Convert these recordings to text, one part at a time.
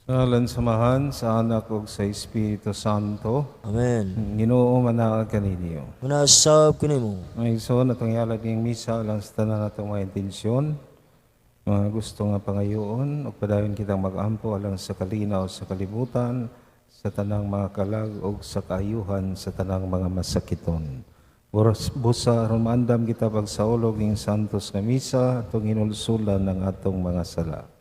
Sa ngalan sa Amahan, sa Anak ug sa Espiritu Santo. Amen. Ginoo, manaag kaninyo. Manasab kanimo. Mga igsoon, atong ihalad ning misa alang sa tanan natong mga intensyon, mga gusto nga pangayoon, ug padayon kitang mag-ampo alang sa kalinaw sa kalibutan, sa tanang mga kalag ug sa kaayuhan sa tanang mga masakiton. Busa aron maandam kita pagsaulog ning santos nga misa, atong hinulsulan ng atong mga sala.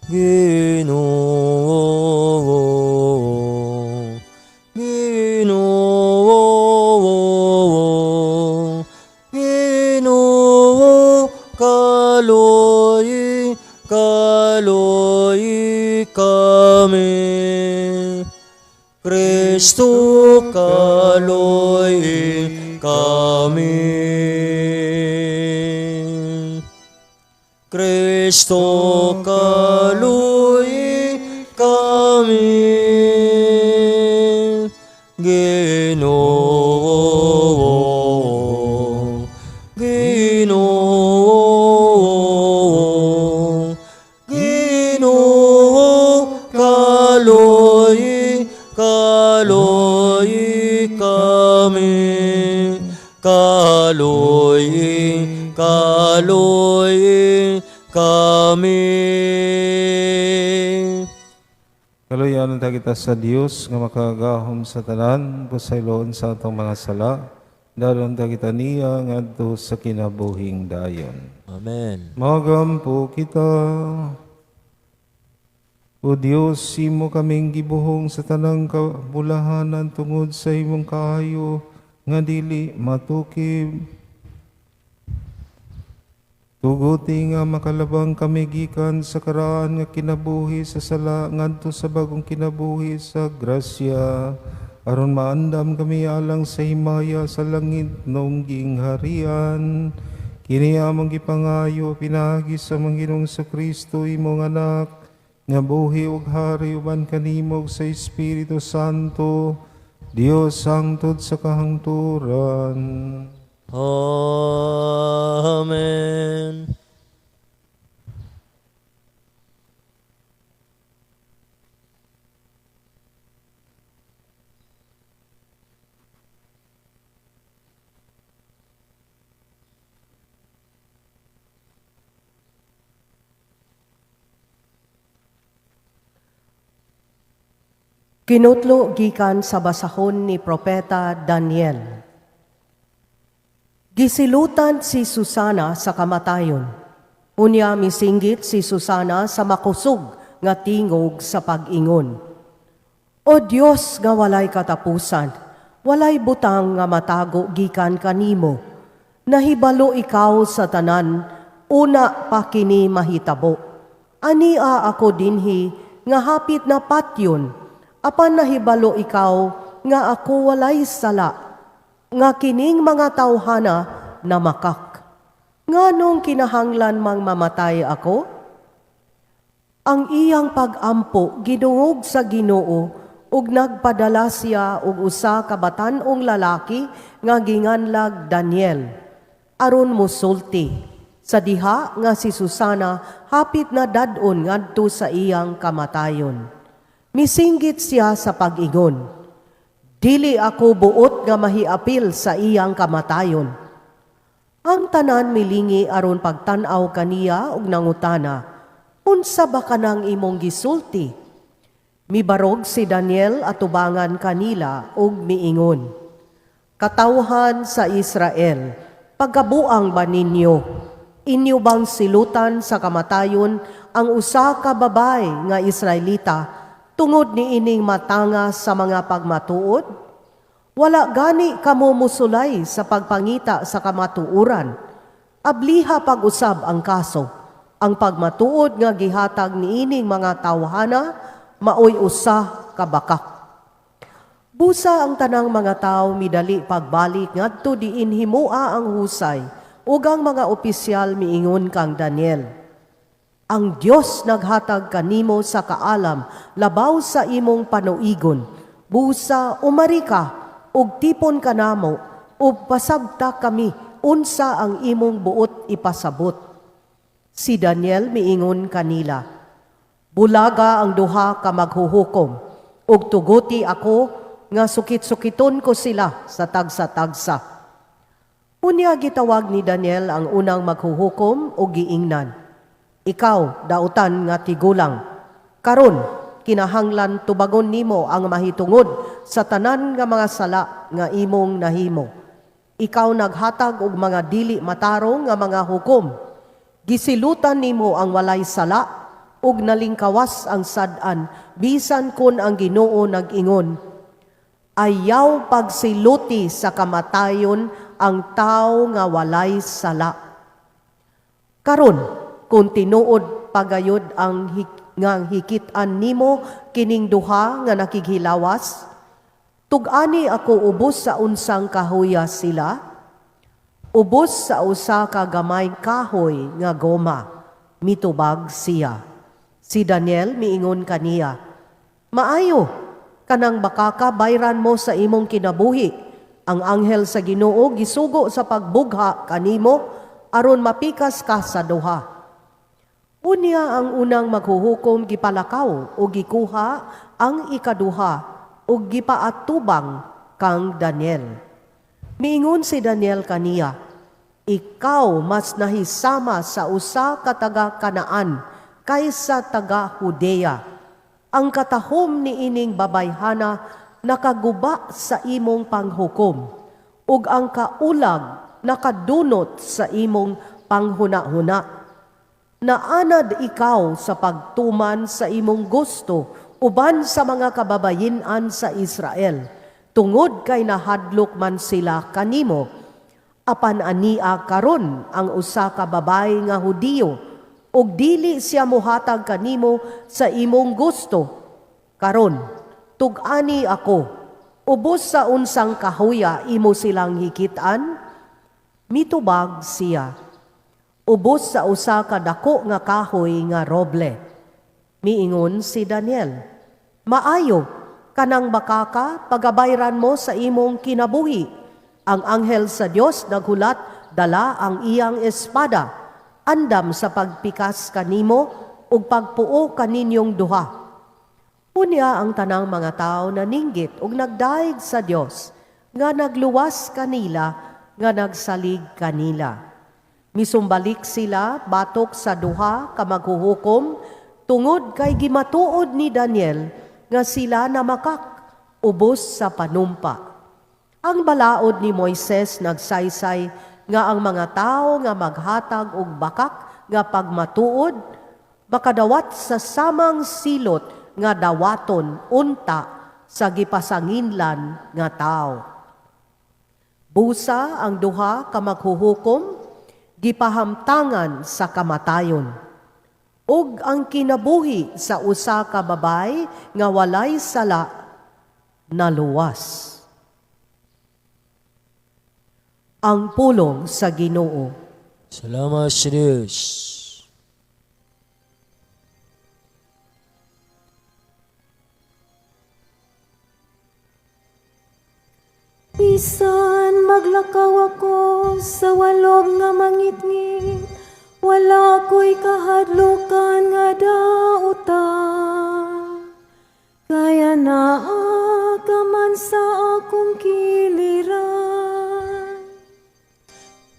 Ginoo, Ginoo, Ginoo, kaloy, kaloy kami. Kristo, kaloy kami. Kristo, kaloy kami. Ginoo, Ginoo, Ginoo, kaloy, kaloy kami. Kaloy, kaloy kami. Kaluyan ta kita sa Dios nga makagahom sa tanan, pasayloon sa atong mga sala. Daron ta kita niya ngadto sa kinabuhing dayon. Amen. Magampo kita. O Dios, imo kaming gibuhong sa tanang kabulahanan tungod sa imong kaayo nga dili matukib. Tuguti nga makalabang kami gikan sa karaan nga kinabuhi sa sala ngadto sa bagong kinabuhi sa grasya, aron maandam kami alang sa himaya sa langit nung gingharian. Kini among gipangayo pinaagi sa among Ginoong Kristo, imong anak, nga buhi ug hari uban kanimo ug sa Espiritu Santo, Dios hangtod sa kahangturan. Amen. Kinutlo gikan sa basahon ni Propeta Daniel. Gisilutan si Susana sa kamatayon. Unya misinggit si Susana sa makusog nga tingog sa pag-ingon. O Dios nga walay katapusan, walay butang nga matago gikan kanimo. Nahibalo ikaw sa tanan, una pa kini mahitabo. Ania ako dinhi nga hapit na patyon, apan nahibalo ikaw nga ako walay sala, nga kining mga tawhana na makak. Nganong kinahanglan mang mamatay ako? Ang iyang pag-ampo gidungog sa Ginoo ug nagpadala siya og usa ka batan-ong lalaki nga ginganlag Daniel aron mosulti sa diha nga si Susana hapit na dad-on ngadto sa iyang kamatayon. Misinggit siya sa pag-ingon, "Dili ako buot nga mahiapil sa iyang kamatayon." Ang tanan milingi aron pagtan-aw kaniya ug nangutana, "Unsa ba kanang imong gisulti?" Mibarog si Daniel atubangan kanila ug miingon, "Katawhan sa Israel, pagkabuang ba ninyo? Inyo bang silutan sa kamatayon ang usa ka babay nga Israelita tungod niining matanga sa mga pagmatuod? Wala gani kamo musulay sa pagpangita sa kamatuoran. Abliha pag-usab ang kaso. Ang pagmatuod nga gihatag niining mga tawhana maoy usa ka bakak." Busa ang tanang mga tawo midali pagbalik ngadto diin himua ang husay ug ang mga opisyal miingon kang Daniel, "Ang Dios naghatag kanimo sa kaalam labaw sa imong panuigon. Busa umari ka ug tipon kanamo ug pasabta kami unsa ang imong buot ipasabot." Si Daniel miingon kanila, "Bulaga ang duha ka maghuhukom, ug tuguti ako nga sukit-sukiton ko sila sa tagsa-tagsa." Unya gitawag ni Daniel ang unang maghuhukom ug giingnan, "Ikaw, dautan nga tigulang, karon kinahanglan tubagon nimo ang mahitungod sa tanan nga mga sala nga imong nahimo. Ikaw naghatag og mga dili matarong nga mga hukom. Gisilutan nimo ang walay sala ug nalingkawas ang sad-an, bisan kon ang Ginoo nag-ingon, 'Ayaw pagsiluti sa kamatayon ang tao nga walay sala.' Karon, kung tinuod pagayod ang nga hikit-an nimo kining duha nga nakighilawas, tug-ani ako ubos sa unsang kahuya sila? Ubos sa usa ka gamay kahoy nga goma," mitubag siya. Si Daniel miingon kaniya, "Maayo, kanang bakaka bayran mo sa imong kinabuhi. Ang anghel sa Ginoo gisugo sa pagbugha kanimo aron mapikas ka sa duha." Unya ang unang maghuhukom gipalakaw o gikuha ang ikaduha o gipaatubang kang Daniel. Miingon si Daniel kaniya, "Ikaw mas nahisama sa usa ka taga Kanaan kaysa taga Judea. Ang katahom ni ining babayhana nakaguba sa imong panghukom, ug ang kaulag nakadunot sa imong panghuna-huna. Naanad ikaw sa pagtuman sa imong gusto uban sa mga kababayin-an sa Israel, tungod kay nahadlok man sila kanimo. Apan ania karon ang usa ka babay nga Hudiyo, ug dili siya mohatag kanimo sa imong gusto. Karon, tug-ani ako, ubos sa unsang kahuya imo silang hikit-an?" Mitubag siya, "Ubos sa usa ka dako nga kahoy nga roble." Miingon si Daniel, "Maayo, kanang bakaka pagabayran mo sa imong kinabuhi. Ang anghel sa Dios naghulat dala ang iyang espada, andam sa pagpikas kanimo ug pagpuo kaninyong duha." Unya ang tanang mga tao naninggit ug nagdayeg sa Dios nga nagluwas kanila, nga nagsalig kanila. Misumbalik sila batok sa duha ka maghuhukom tungod kay gimatuod ni Daniel nga sila namakak ubos sa panumpa. Ang balaod ni Moises nagsaysay nga ang mga tao nga maghatag og bakak nga pagmatuod makadawat sa samang silot nga dawaton unta sa gipasanginlan nga tao. Busa ang duha ka maghuhukom gipahamtangan sa kamatayon, ug ang kinabuhi sa usa ka babay nga walay sala naluwas. Ang pulong sa Ginoo. Salamat sa Diyos. Bisan maglakaw ako sa walog nga mangitngit, wala ko'y kahadlukan nga dautan. Kay anaa ka man sa akong kiliran.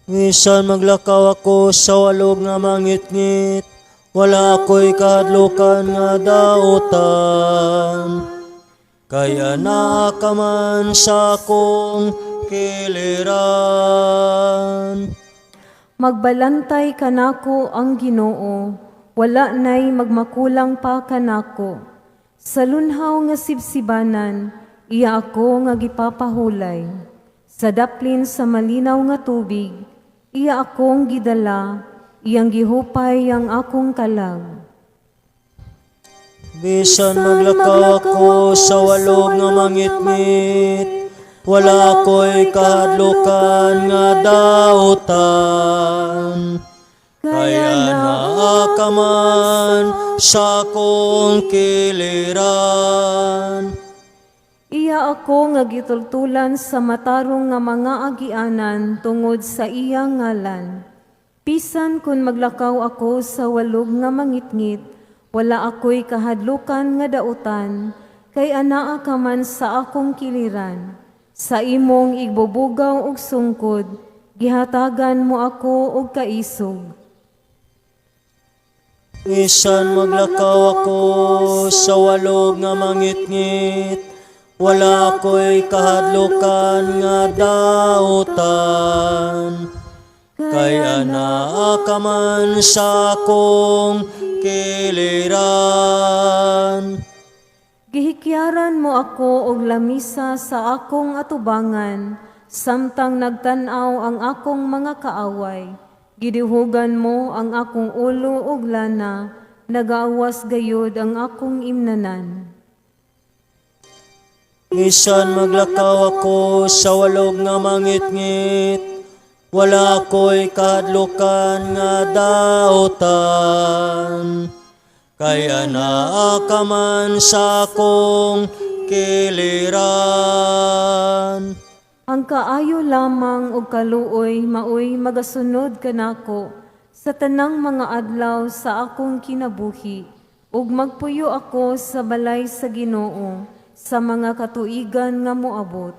Bisan maglakaw ako sa walog nga mangitngit, wala ako'y kahadlukan nga dautan. Kay anaa ka man sa akong kiliran. Magbalantay kanako ang Ginoo, wala nay magmakulang pa kanako. Sa lunhaw nga sibsibanan, iya ako nga gipapahulay. Sa daplin sa malinaw nga tubig, iya akong gidala, iyang gihupay ang akong kalag. Bisan maglakaw ako sa walog nga mangitngit, wala ako'y kahadlukan nga dautan. Kay anaa ka man sa akong kiliran. Iya ako nga gitultulan sa matarong nga mga agianan tungod sa iyang ngalan. Bisan kun maglakaw ako sa walog nga mangitngit, wala ako'y kahadlukan nga dautan, kay anaa ka man sa akong kiliran. Sa imong igbubugaw og sungkod, gihatagan mo ako og kaisog. Bisan maglakaw ako sa walog nga mangitngit, wala ako'y kahadlukan nga dautan. Kay anaa ka man sa akong kiliran. Gihikyaran mo ako og lamisa sa akong atubangan, samtang nagtan-aw ang akong mga kaaway. Gidihugan mo ang akong ulo og lana, nagaawas gayud ang akong imnanan. Bisan maglakaw ako sa walog nga mangitngit, wala ako'y kahadlukan nga dautan. Kay anaa ka man sa akong kiliran. Ang kaayo lamang og kaluoy maoy magasunod kanako sa tanang mga adlaw sa akong kinabuhi, ug magpuyo ako sa balay sa Ginoo sa mga katuigan nga moabot.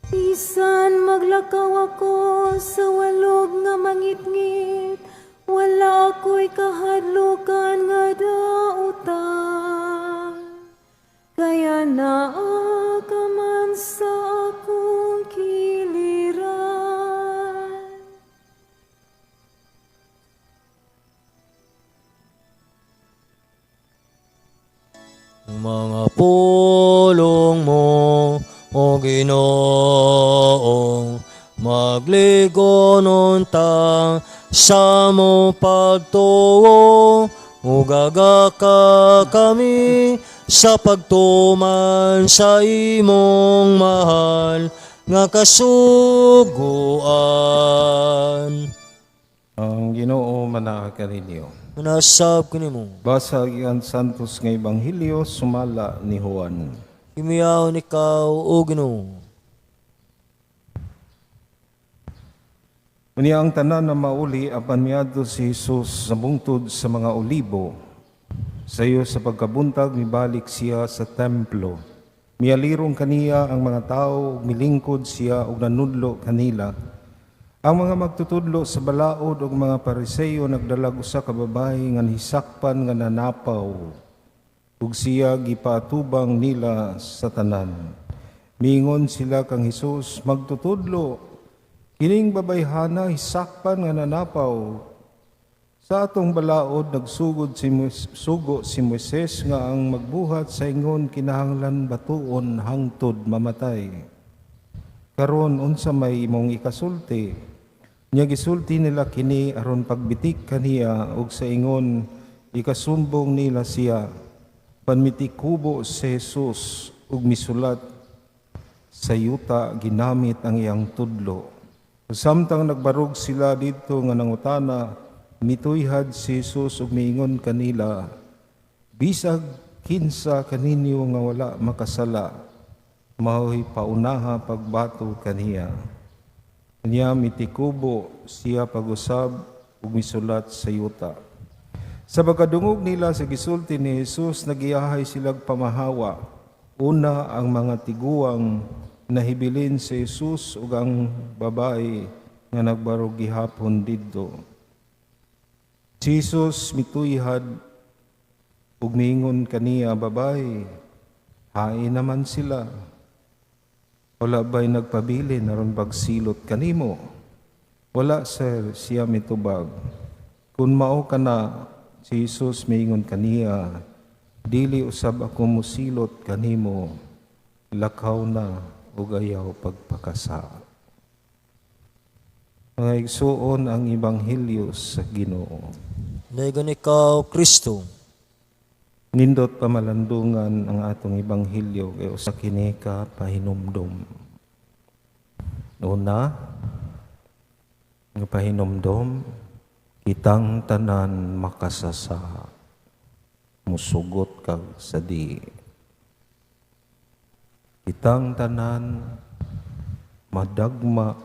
Bisan maglakaw ako sa walog nga mangitngit, wala ako'y kahadlukan nga dautan. Kay anaa ka man sa akong kiliran. Mga pulong mo, O Ginoo, magligon unta sa mo pagtuo, ug ka kami sa pagtuman sa imong mahal nga kasuguan. Ang Ginoo manaa kaninyo. Manasab kanimo. Basa gikan Santos nga Ebanghelyo sumala ni Juan. Himiyahon ikaw, O Ginoo. Unya ang tanan na mauli apan miadto si Jesus sa bungtod sa mga olibo. Sayo sa pagkabuntag mibalik siya sa templo. Mialirong kaniya ang mga tao ug milingkod siya ug nanudlo kanila. Ang mga magtutudlo sa balaod ug mga Pariseo nagdalag usa ka babayi nga hisakpan nga nanapaw, ug siya gipaatubang nila sa tanan. Miingon sila kang Hesus, magtutudlo, kining babayhana hisakpan nga nanapaw. Sa atong balaod nagsugod si sugo si Moises nga ang magbuhat sa ingon kinahanglan batuon hangtod mamatay. Karon unsa may imong ikasulti? Nya gisulti nila kini aron pagbitik kaniya ug sa ingon ikasumbong nila siya. Panmitikubo si Jesus ug misulat sa yuta ginamit ang iyang tudlo. Samtang nagbarog sila didto nga nangutana, mituyhad si Jesus ug miingon kanila, bisag kinsa kaninyo nga wala makasala, mao'y paunaha pagbato kaniya. Niya mitikubo siya pag-usab ug misulat sa yuta. Sa pagkadungog nila sa gisulti ni Jesus, nagiyahay silag pamahawa. Una ang mga tiguang nahibilin si Jesus ug ang babae nga nagbarog gihapon didto. Si Jesus mituyhad ug miingon kaniya, babae, hain naman sila. Wala ba'y nagpabilin aron pagsilot kanimo? Wala, sir, siya mitubag. Kung mao ka na, si Jesus miingon kaniya, dili usab ako mosilot kanimo, lakaw na ug ayaw pagpakasa. Mga igsuon ang ebanghelyo sa Ginoo. Dayon ikaw, Kristo. Nindot pamalandungan ang atong ebanghelyo kay usa kini ka pahinumdom. Una, nga pahinumdom, kitang tanan makasasa, musugot kag sa di. Kitang tanan madagma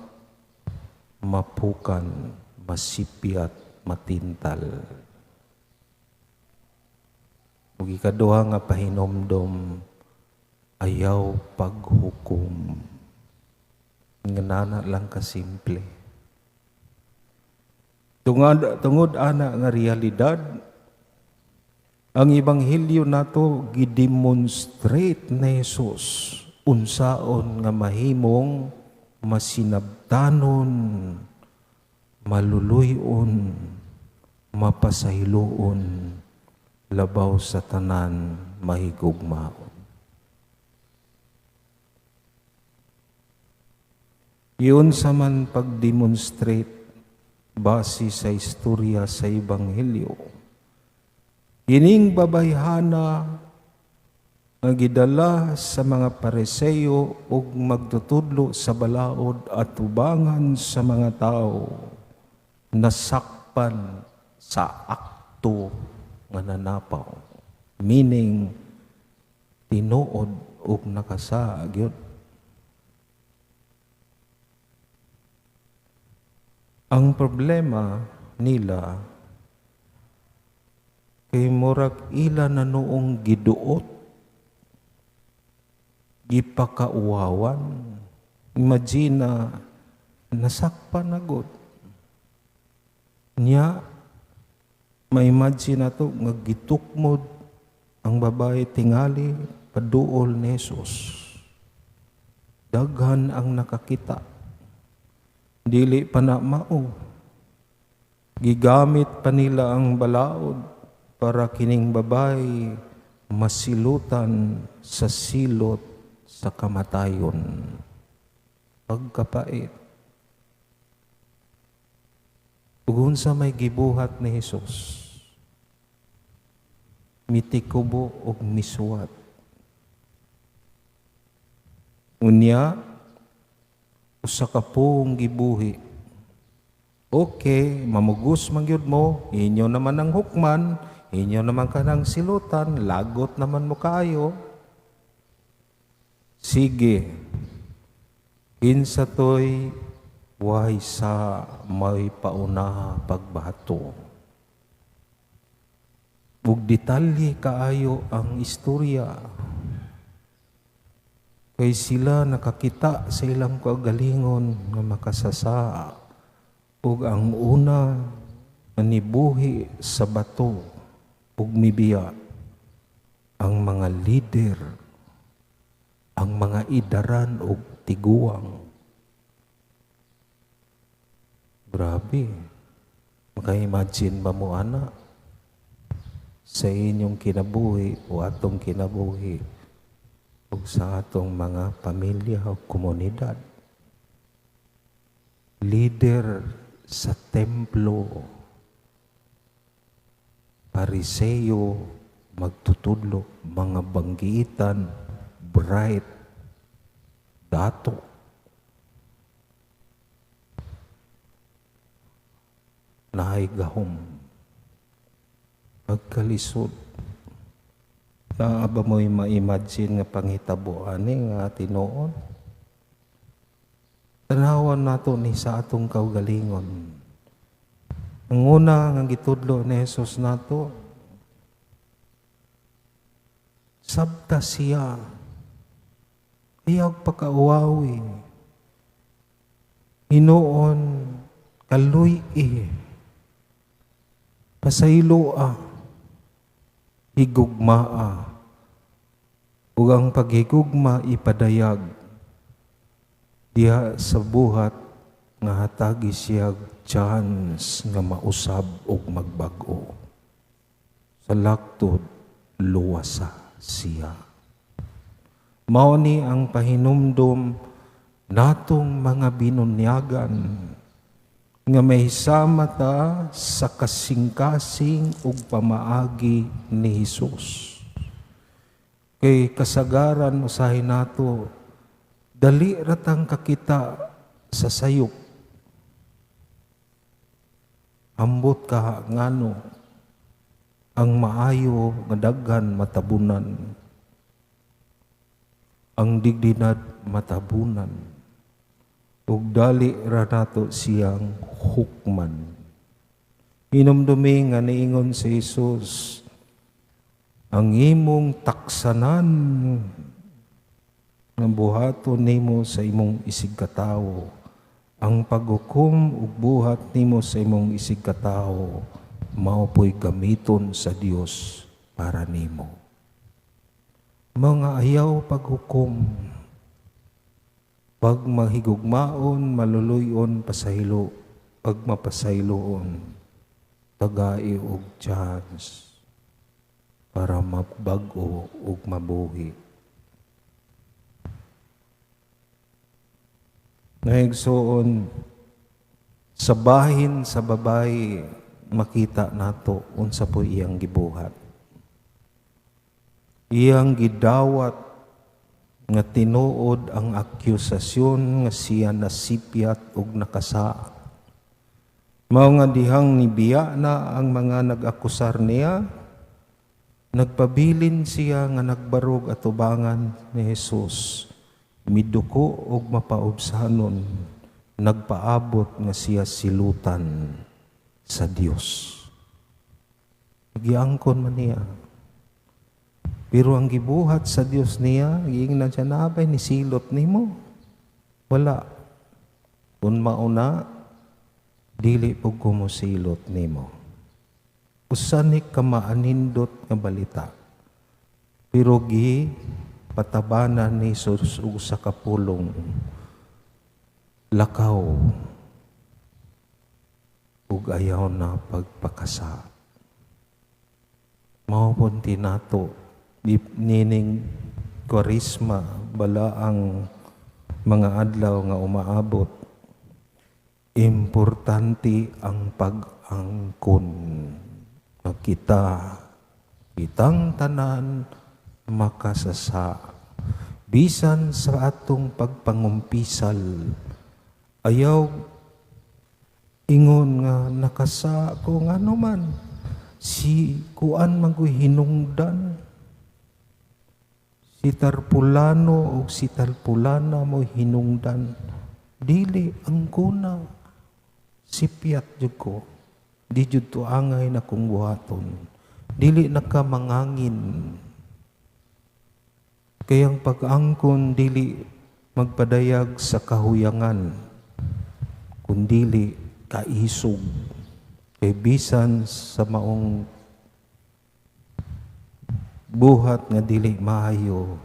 Mapukan, masipyat, matintal. Ug ikaduha nga pahinomdom, ayaw paghukom. Nganana lang kasimple. Tungod ana nga realidad, ang ebanghelyo nato gidemonstrate ni Jesus unsaon nga mahimong masinabtanon, maluluy-on, mapasayloon, labaw sa tanan mahigugmaon. Yun sa man pag-demonstrate base sa istorya sa ebanghelyo. Kining babayhana nga gidala sa mga Pariseo ug magtutudlo sa balaod at tubangan sa mga tao, nasakpan sa akto nga nanapaw. Meaning, tinuod ug nakasaa gyud. Ang problema nila kay murag ila na noong giduot, gipakauwawan. Imagine na nasakpan na gud. Nya, ma-imagine na to nga gitukmod ang babae tingali paduol ni Jesus. Daghan ang nakakita. Dili pa na mao. Gigamit pa nila ang balaod para kining babae masilutan sa silot sa kamatayon. Pagkapait. Ug unsa may gibuhat ni Hesus? Mitikubo og misuwat. Unya, usa ka puong gibuhi. Okay, mamugos man gyud mo, inyo naman ang hukman, inyo naman kanang silutan, lagot naman mo kaayo. Sige, kinsa toy way sa may pauna pagbato. Ug detalye kaayo ang istorya. Kay sila nakakita sa ilang kagalingon nga makasasa. Ug ang una nga nibuhi sa bato ug mibiya ang mga lider, ang mga idaran ug tiguang. Grabe. Maka-imagine ba mo, ana, sa inyong kinabuhi o atong kinabuhi o sa atong mga pamilya o komunidad? Leader sa templo, Pariseo, magtutudlo, mga banggitan, bright, dato. Naay gahom. Pagkalisod, naa ba mo'y ma-imagine nga panghitabo ani nga tinuod? Tanawan nato ni sa atong kaugalingon. Ang una nga gitudlo ni Jesus nato, sabta siya, ayaw pagkauwawi, hinuon kaluy-i, pasayloa, higugmaa, ug ang paghigugma ipadayag diha sa buhat nga hatagi siya chance nga mausab og magbag-o. Sa laktod, luwasa siya. Mao ni ang pahinumdom natong mga binunyagan nga mahisama ta sa kasing-kasing ug pamaagi ni Hesus. Kay kasagaran usahay nato, dali ratang kakita sa sayop. Ambot ka ngano ang maayo nga daghan matabunan, ang digdinad matabunan. Ug dali ra nato siyang hukman. Hinumdumi nga niingon si Jesus, ang imong taksanan nga buhaton nimo sa imong isigkatawo, ang paghukom ug buhat nimo sa imong isigkatawo, mao po'y gamiton sa Dios para nimo. Mga ayaw paghukom, pag mahigugmaon, maluluyon, pasaylo, pag mapasayloon, tagai og chance para mabag-o ug mabuhi. Naigsoon, sa bahin sa babayi, makita nato unsa po iyang gibuhat. Iyang gidawat nga tinuod ang akusasyon nga siya nasipyat og nakasa. Mao nga dihang nibiya na ang mga nag-akusar niya, nagpabilin siya nga nagbarog atubangan ni Jesus. Miduko og mapaubsanon, nagpaabot nga siya silutan sa Dios. Giangkon man niya. Pero ang gibuhat sa Dios niya, giingnan siya, nabay ni silot nimo. Wala. Kung mauna, dili pug ko mo silot nimo. Usa ni ka maanindot nga balita. Pero gi patabanan ni Jesus og usa ka pulong, lakaw ug ayaw na pagpakasa. Mao pud tinato nining Kwaresma, bala ang mga adlaw nga umaabot. Importante ang pag-angkon nga kitang tanan makasasa. Bisan sa atong pagpangumpisal, ayaw ingon nga nakasa ko nga man, si kuan man ko'y hinungdan, si Tarpulano o si Tarpulana mo hinungdan, dili angkona, sipyat jud ko, di jud to angay na kong buhaton, dili na ka mangangin. Kayang pag-angkon dili magpadayag sa kahuyangan, kundili kaisog. Kay bisan sa maong buhat nga dili maayo,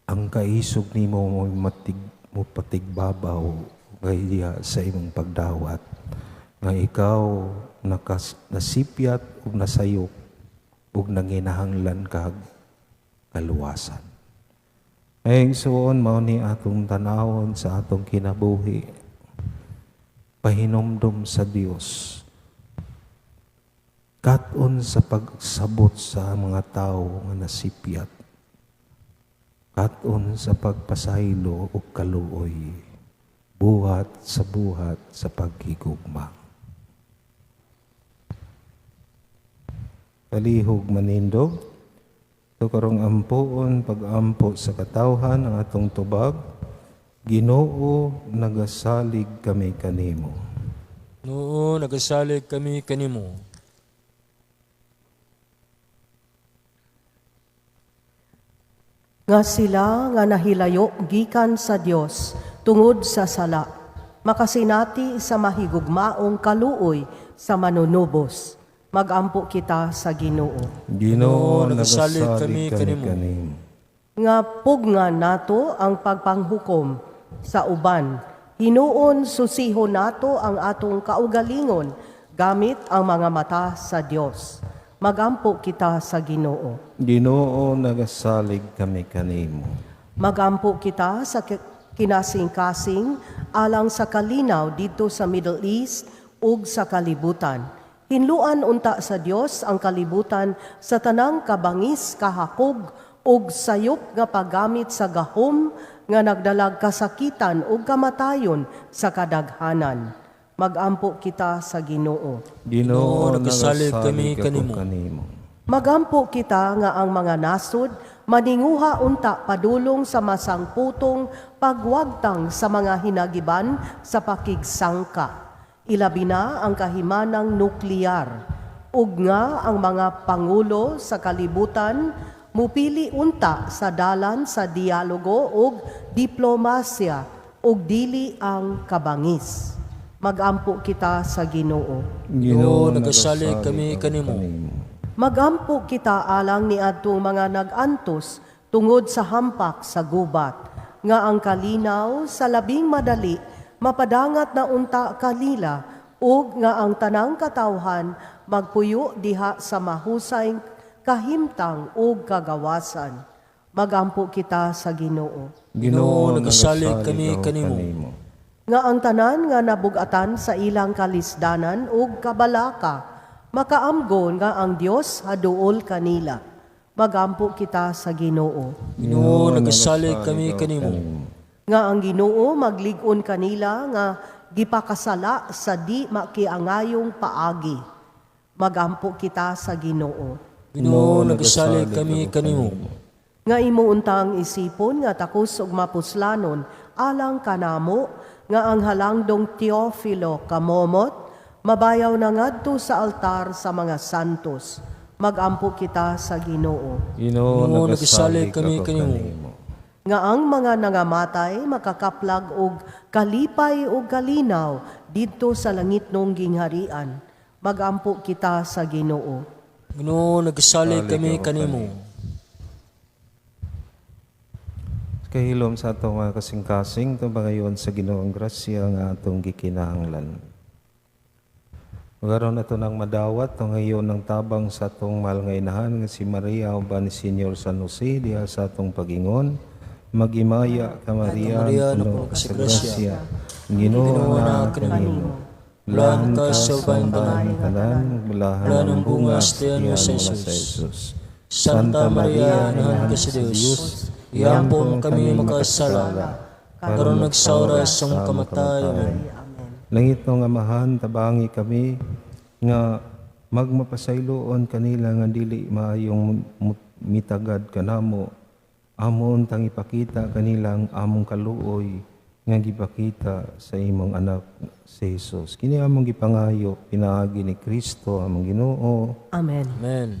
ang kaisog nimo mo mo patigbabaw kay diha sa imong pagdawat nga ikaw nasipyat ug nasayop ug nanginahanglan kag kaluwasan. Ay suon mao ni atong tanawon sa atong kinabuhi. Pahinumdom sa Dios. Kat-on sa pagsabot sa mga tao nga nasipyat. Kat-on sa pagpasaylo ug kaluoy. Buhat sa paghigugma. Kalihog manindog. Ito karong ampoon, pag-ampo sa katawhan ang atong tubag. Ginoo, nagasalig kami kanimo. Noo, nagasalig kami kanimo. Nga sila nga nahilayo gikan sa Dios tungod sa sala, makasinati sa mahigugmaong kaluoy sa manunubos. Magampo kita sa Ginoo. Ginoo, nagasalig nagasalig kami kami kanimo. kanimo. Nga pugna nato ang pagpanghukom sa uban. Hinuon susiho nato ang atong kaugalingon gamit ang mga mata sa Dios. Magampo kita sa Ginoo. Ginoo, nagasalig kami kanimo. Magampo kita sa kinasingkasing alang sa kalinaw dito sa Middle East ug sa kalibutan. Hinluan unta sa Dios ang kalibutan sa tanang kabangis, kahakog ug sayop nga paggamit sa gahom nga nagdalag kasakitan ug kamatayon sa kadaghanan. Magampo kita sa Ginoo. Ginoo, nagasalig nagasalig kami ako kanimo. kanimo. Magampo kita nga ang mga nasod Maninguha unta padulong sa masangputong pagwagtang sa mga hinagiban sa pakigsangka. Ilabi na ang kahimanang nuklear ug nga ang mga pangulo sa kalibutan mupili unta sa dalan sa dialogo ug diplomasya ug dili ang kabangis. Magampo kita sa Ginoo. Ginoo, nagasalig kami kanimo. Magampo kita alang niadtong mga nag-antos tungod sa hampak sa gubat, nga ang kalinaw sa labing madali mapadangat na unta kanila ug nga ang tanang katawhan magpuyo diha sa mahusay kahimtang ug kagawasan. Magampo kita sa Ginoo. Ginoo, nagasalig kami kanimo. Nga ang tanan nga nabugatan sa ilang kalisdanan ug kabalaka makaamgon nga ang Dios haduol kanila. Magampo kita sa Ginoo. Ginoo, nagasalig kami kanimo. Nga ang Ginoo maglig-on kanila nga gipakasala sa di makiangayong paagi. Magampo kita sa Ginoo. Ginoo, nagasalig kami kanimo. Nga imo untang isipon nga takos ug mapuslanon alang kanamo nga ang halangdong Teofilo kamomot mabayaw na ngadto sa altar sa mga santos. Magampo kita sa Ginoo. Ginoo, Ginoo, nagasalig kami kanimo. Nga ang mga nangamatay makakaplag og kalipay og kalinaw didto sa langitnong gingharian. Magampo kita sa Ginoo. Ginoo, nagasalig kami kanimo. Kahilom sa atong mga kasing-kasing, tubangayon sa Ginoong grasya nga atong gikinahanglan. Magaron ato nang madawat ang ngayon ng tabang sa atong mahal nga inahan nga si Maria uban ni Senyor San Jose diha sa atong pagingon. Magimaya ka Maria, Maria, puno napuno ka sa sa grasya. Ang Ginoo na na kanimo. Bulahan ka sa babaeng tanan, tanan, bulahan Bulahan ang ang bunga bunga sa sa tiyan mo tiyan sa mo sa Jesus. Jesus. Santa Maria, inahan ka sa Dios. Iyampong kami makasala. Karon nagsaura sa among kamatay. Amen. Langit ng Amahan, tabangi kami nga magmapasayloon kanila nga dili maayong mitagad kanamo. Amon tang ipakita kanila ang among kaluoy nga gipakita sa imong anak si Jesus. Kini among gipangayo pinaagi ni Kristo among Ginoo. Amen. Amen.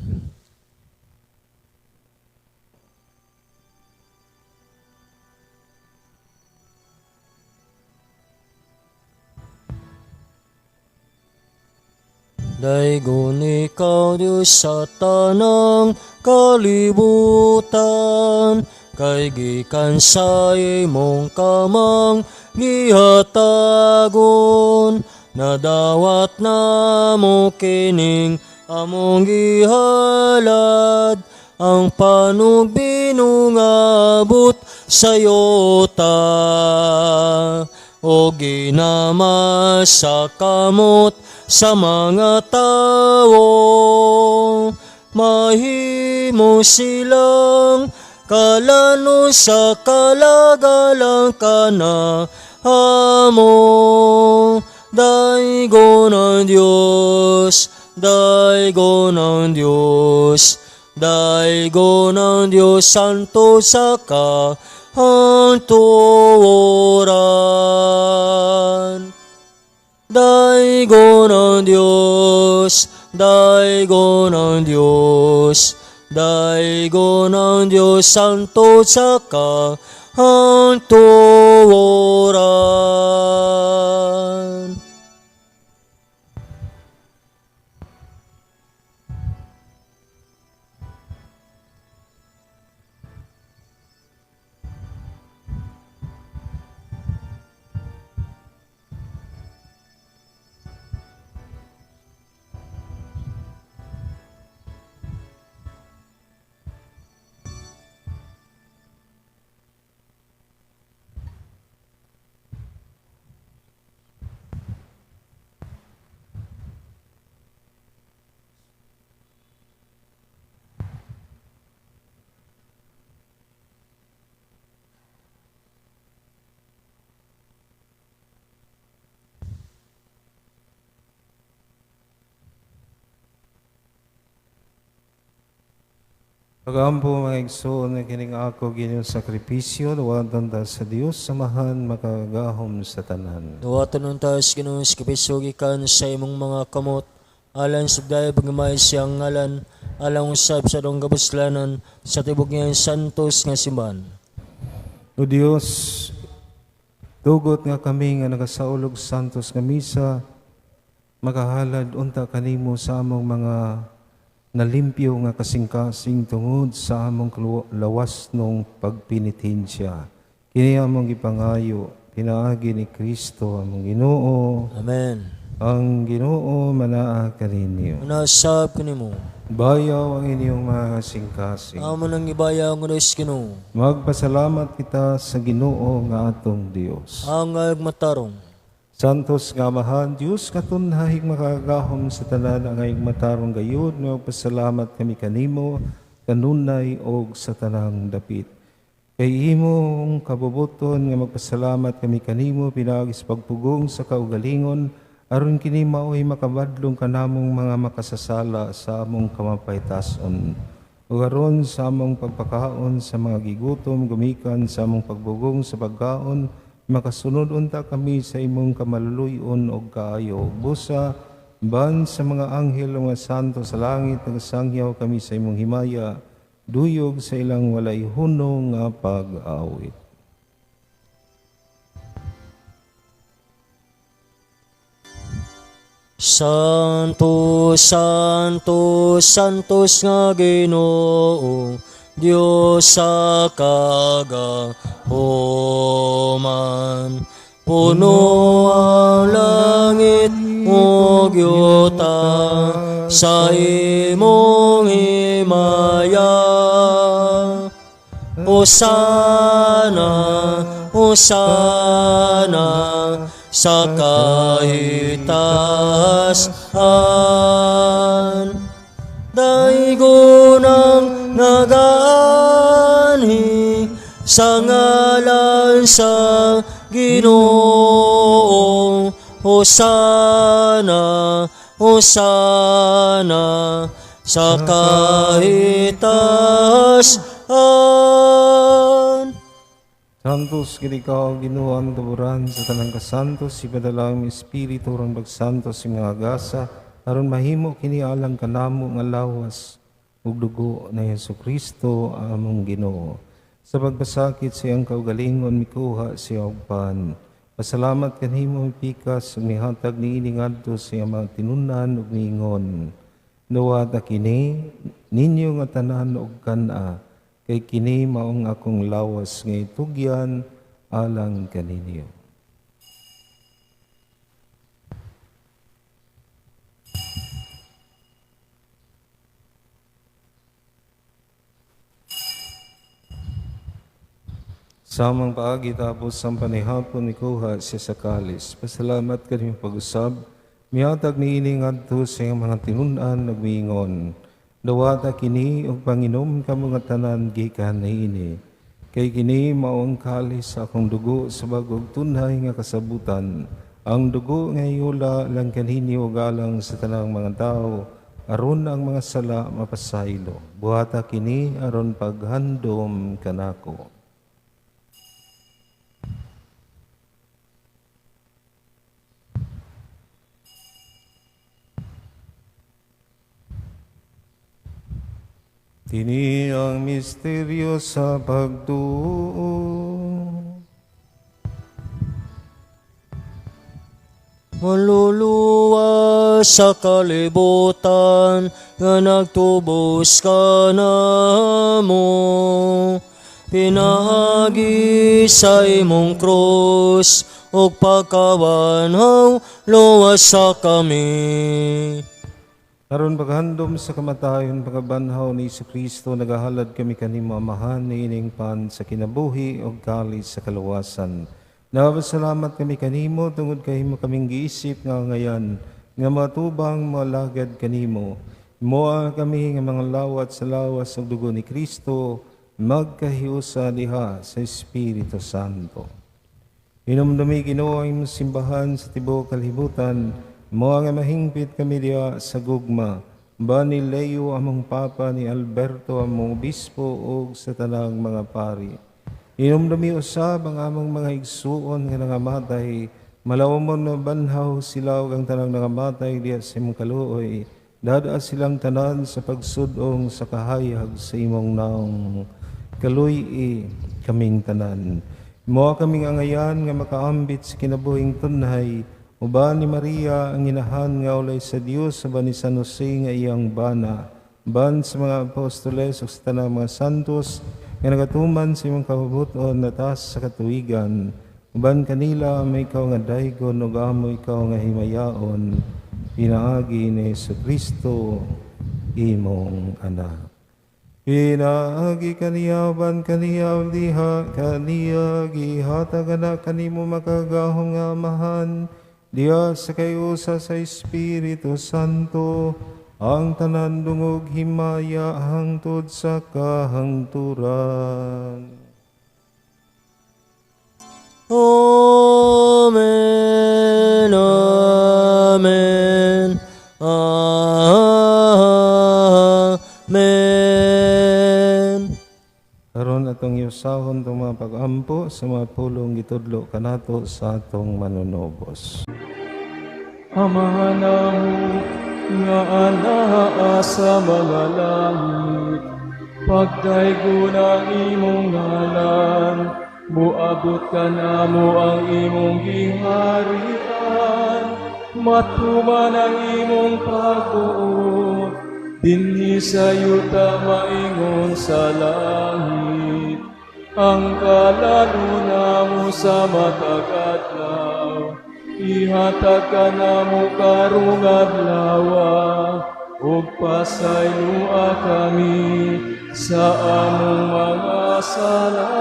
Daygon ikaw, Diyos, sa tanang kalibutan, kay gikan sa imong kamang gihatagon, nadawat namo kining among gihalad, ang panugbinungabot sa yota, o ginama sa kamot sa mga tao, mahimo silang kalano sa kalagalang kana amo. Daygon ang Diyos, daygon ang Diyos, daygon ang Diyos Santo sa kahanturan. Daygon ang Diyos, daygon ang Diyos, daygon ang Diyos Santo sa kahanturan. Pagampo, mga igsoon, nga kining ako ginyong sakripisyo, duwatan ta sa Dios Amahan makagagahom sa tanan. Duwaton unta sa Ginoo sakripisyo gikan sa imong mga kamot, alang sa dayeg paghimayo sa iyang ngalan, alang usab sa atong kapuslanan sa tibok niyang santos nga simbahan. O Dios, tugot nga kami nga nagasaulog santos nga misa, makahalad unta kanimo sa among mga nalimpyo nga kasing-kasing tungod sa among lawas nung pagpinitensya. Kini among gipangayo, pinaagi ni Kristo among Ginoo. Amen. Ang Ginoo manaa kaninyo. Manaa sab kanimo. Bayaw ang inyong mga kasing-kasing. Amo nang ibayaw ang sa Ginoo. Magpasalamat kita sa Ginoo nga atong Dios. Angay ug matarong. Santos nga Amahan, Diyos katunhahig makagagahom sa tanan ang iyong matarong gayud, magpasalamat kami kanimo, kanunay og sa tanang dapit. Kay imong kabubuton nga magpasalamat kami kanimo pinaagi sa pagpugong sa kaugalingon, aron kini maoy makabadlong kanamong mga makasasala sa among kamapaytason. Ug aron sa among pagpakaon sa mga gigutom, gumikan sa among pagbugong sa pagkaon, makasunod unta kami sa imong kamaluluyon og kaayo. Busa, ban sa mga anghel o mga santo sa langit, nagasangyaw kami sa imong himaya, duyog sa ilang walay hunong nga pag-awit. Santo, Santo, Santos nga Ginoo, Dios sa kagahoman. Puno ang langit ug yuta sa imong himaya. Hosana, Hosana sa kahitaas-an. Daygon ang nagaanhi sa ngalan sa Ginoo. Hosana, Hosana sa kahitaas-an. Santos gid ikaw, Ginoo, ang tuburan sa tanang kasantos, ipadala ang Espiritu aron magsantos sa mga gasa, aron mahimo kini alang kanamo nga lawas ug dugo na Hesus Kristo among Ginoo. Sa pagpasakit sa iyang kaugalingon mikuha siya og pan. Pasalamat kanimo, mipikas ug mihatag niini ngadto sa iyang mga tinun-an ug miingon: "Dawata kini ninyo nga tanan og kan-a, kay kini maong akong lawas nga itugyan alang kaninyo." Samang paagi tapos ang panihapon nikuha siya sa kalis. Pasalamat kanimo pag-usab. Mihatag niini ngadto sa iyang mga tinun-an ug miingon: "Dawata kini ug panginom kamo nga tanan gikan niini. Kay kini mao ang kalis sa akong dugo sa bag-ong tunhay nga kasabutan. Ang dugo nga ihula lang kaninyo ug alang sa tanang mga tawo aron ang mga sala mapasaylo. Buhata kini aron paghandom kanako." Kini ang misteryo sa pagtuo. Manluluwas sa kalibutan nga nagtubos kanamo, pinaagi sa imong krus ug pagkabanhaw, luwasa kami. Aron paghandom sa kamatayon pagkabanhaw ni Kristo, nagahalad kami kanimo, Amahan, niining pan sa kinabuhi ug kalis sa kaluwasan. Nagapasalamat kami kanimo tungod kay imo kaming giisip nga ngayan nga matubang malagad kanimo. Moa kami nga mga lawat sa lawas ug dugo ni Kristo magkahiusa diha sa Espiritu Santo. Hinumdumi, Ginoo, ang imong simbahan sa tibuok kalibutan, mo nga mahingpit kami diha sa gugma. Uban ni Leo among Papa, ni Alberto among Obispo ug sa tanang mga pari. Hinumdumi usab ang among mga igsuon nga nangamatay, malawomon nga banhaw sila ug ang tanang nangamatay diha sa imong kaluoy. Dad-a silang tanan sa pagsud-ong sa kahayag sa imong naong. Kaluy-i kaming tanan. Imoha kaming angayan nga makaambit sa kinabuhing tunhay, uban ni Maria ang inahan nga ulay sa Dios, uban ni San Jose nga iyang bana, uban sa mga apostoles ug sa tanang mga santos nga nagatuman sa imong kabubut-on atas sa katuigan. Uban kanila amo ikaw nga daygon ug amo ikaw nga himayaon, pinaagi ni Jesu Kristo imong anak. Pinaagi kaniya, uban kaniya, ug diha kaniya, gihatag ana kanimo makagagahom nga Amahan, diha sa kay-usa sa Espiritu Santo, ang tanan dungog himaya hangtod sa kahangturan. Amen. Amen. Amen. Karon atong yusahon tong mga pag-ampo sa mga pulong gitudlo kanato sa atong manunubos. Amahan namo nga anaa sa mga langit, pagdaygon ang imong ngalan, muabot kanamo ang imong giharian, matuman ang imong pagbuot, dinhi sa yuta maingon sa langit. Ang kalan-on namo sa matag adlaw, ihatag kanamo karong adlawa, ug pasayloa kami sa among mga sala,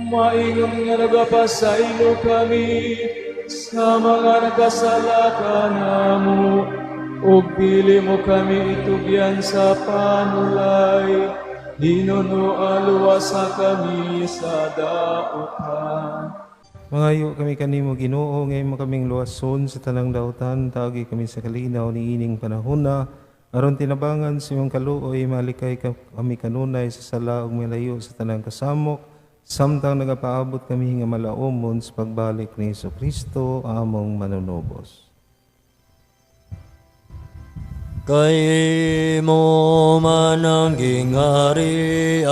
maingon nga nagapasaylo kami sa mga nakasala kanamo, ug dili mo kami itugyan sa panulay, hinunoa luwasa kami sa dautan. Mangayo kami kanimo, Ginoo, nga imo kaming luwason sa tanang dautan, taagi kami sa kalinaw niining panahona, aron tinabangan sa imong kaluoy malikay kami kanunay sa sala ug malayo sa tanang kasamok, samtang nagapaabot kami nga malaomon sa pagbalik ni Hesus Kristo among manunubos. Kay imo man ang gingharian,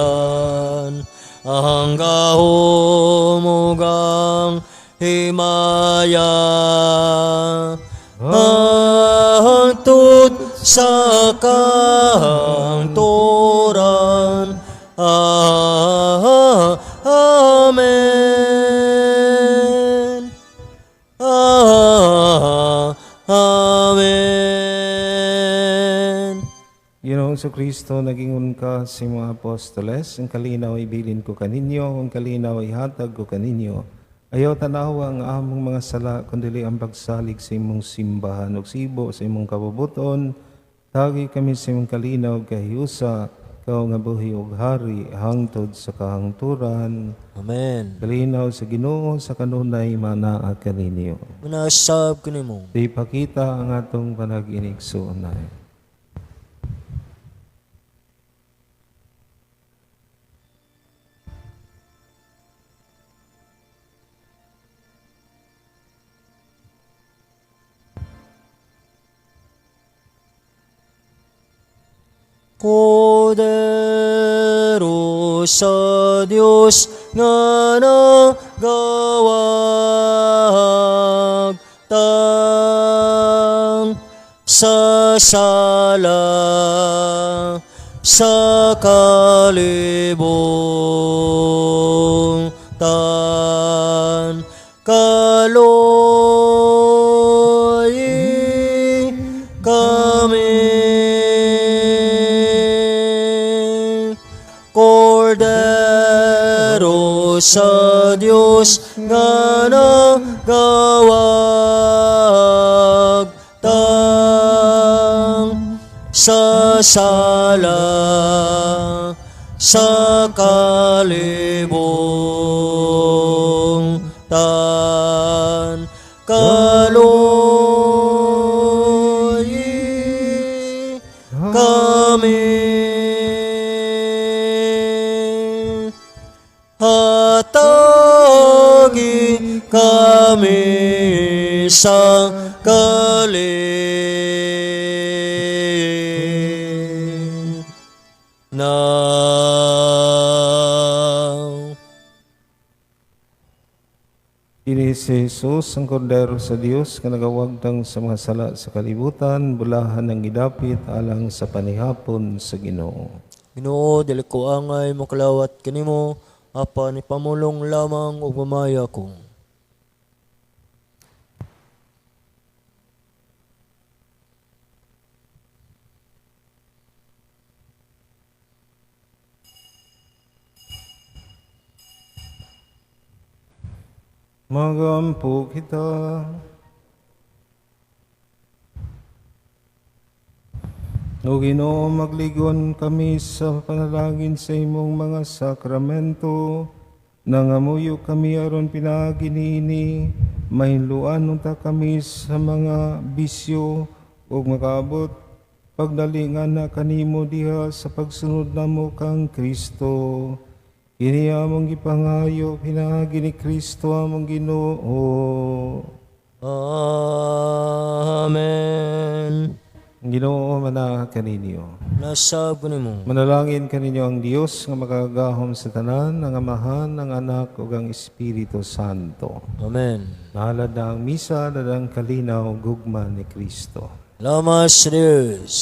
ang gahom ug ang himaya, hangtod sa kahangturan. Amen. Amen. Ginoong Kristo, nagingon ka sa mga apostoles, ang kalinaw ibilin ko kaninyo, ang kalinaw ihatag ko kaninyo. Ayaw tanawa ang among mga sala, kundi ang pagsalig sa imong simbahan ug sibo sa imong kabubuton. Tagi kami sa imong kalinaw kahiusa, ikaw nga buhi ug hari hangtod sa kahangturan. Amen. Kalinaw sa Ginoo sa kanunay manaa kaninyo. Manasab kanimo. Ipakita ang atong panag-inigsuonay. Kordero sa Dios nga nagawagtang sa sala sa kalibutan, kaluoyi kami. Kordero sa Dios nga nagawagtang sa sala sa kalibutan, kaluoyi kami. Hatagi kami sa kalinaw. Kini si Jesus, ang Kordero sa Dios nga nagawagtang sa mga sala sa kalibutan, bulahan ang gidapit alang sa panihapon sa Ginoo. Ginoo, dili ko angay mokalawat kanimo, apan ipamulong lamang ug mamaya ko. Magampo kita. O Ginoo, magligon kami sa panalangin sa imong mga sakramento. Nangamuyo kami aron pinaagi niini, mahinluan unta kami sa mga bisyo ug makaabot pagdali nga kanimo diha sa pagsunod namo kang Kristo. Kini among gipangayo pinaagi ni Kristo among Ginoo. Amen. Ang Ginoo mana kaninyo. Nasab kanimo. Manalangin kaninyo ang Dios nga makagagahom sa tanan, ang Amahan, ang Anak ug ang Espiritu Santo. Amen. Nahalad na ang misa, dadang kalinaw, gugma ni Kristo. Lamas sa Dios.